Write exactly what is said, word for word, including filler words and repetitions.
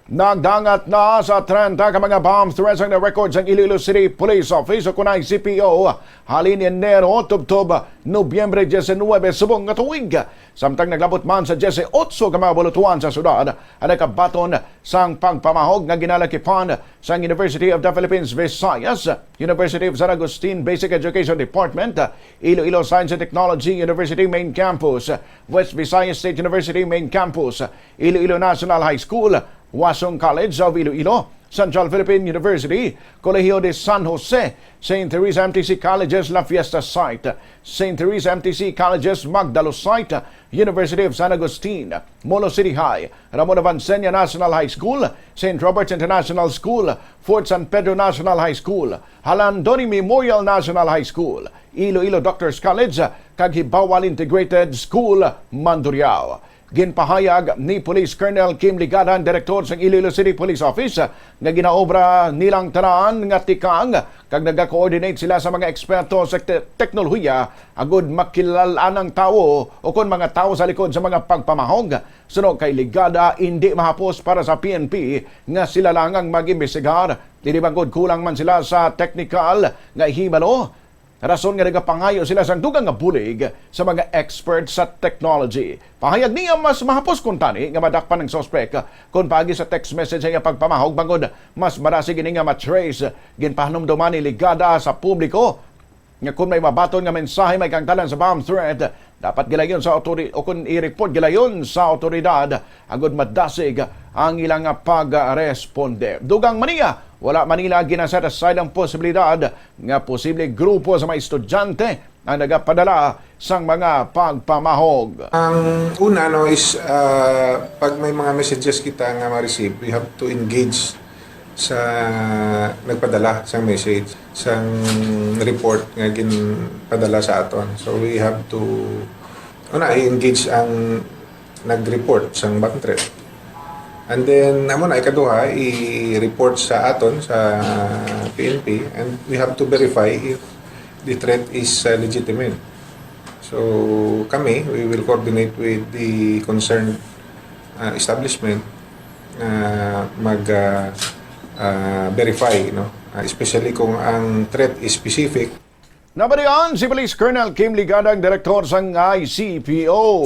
Nagdangat na sa trenta ka mga bomb threats ang na-record sang Iloilo City Police Office o kun I C P O halin Enero tubtob Nobyembre diecinuebe subong nga tuig. Samtang naglabot man sa dieciocho ka mga bulutuan sa syudad ang nakabaton sang pagpamahog nga ginalakipan sang University of the Philippines Visayas, University of San Agustin Basic Education Department, Iloilo Science and Technology University Main Campus, West Visayas State University Main Campus, Iloilo National High School, Hua Hsung College of Iloilo, Central Philippine University, Colegio de San Jose, Saint Teresa M T C Colleges La Fiesta Site, Saint Teresa M T C Colleges Magdalus Site, University of San Agustin, Molo City High, Ramon Avancenia National High School, Saint Robert's International School, Fort San Pedro National High School, Jalandoni Memorial National High School, Iloilo Doctors College, kag Hibawal Integrated School, Mandurriao. Ginpahayag ni Police Colonel Kim Ligada, ang direktor sang Iloilo City Police Office, nga ginaobra nilang tanan nga tikang kag nagakoordinate sila sa mga eksperto sa te-, teknolohiya agud makilal-an ang tawo o kon mga tawo sa likod sa mga pagpamahog. Suno kay Ligada, indi mahapos para sa P N P nga sila lang ang mag-imbestigar. Dili bangod kulang man sila sa teknikal nga hibalo, rason nga nagapangayo sila sang dugang nga bulig sa mga expert sa technology. Pahayag niya, mas mahapos kuntani nga madakpan ang suspek kon paagi sa text message ang iyang pagpamahog, bangod mas madasig ini nga ma-trace. Ginpahanumdoman ni Ligada sa publiko nga kon may mabaton nga mensahe may kaangtanan sa bomb threat, dapat gilayon sa authori-, o kon i-report gilayon sa awtoridad agud madasig ang ilang pagresponde. Dugang man niya, wala man nila gina-set aside ang posibilidad nga posible grupo sa mga estudyante ang nagapadala sang mga pagpamahog. Ang una, no, is, ah, pag may mga messages kita nga ma-receive, we have to engage sa nagpadala sang message, sang report nga ginpadala sa aton. So we have to, una, i-engage ang nag-report sang bomb threat. And then, amo na, ikaduha, i-report sa aton, sa P N P, and we have to verify if the threat is, uh, legitimate. So, kami, we will coordinate with the concerned, uh, establishment, uh, mag, uh, uh, verify, no? Uh, especially kung ang threat is specific. Nabatian si Police Colonel Kim Ligada, ang direktor sang I C P O.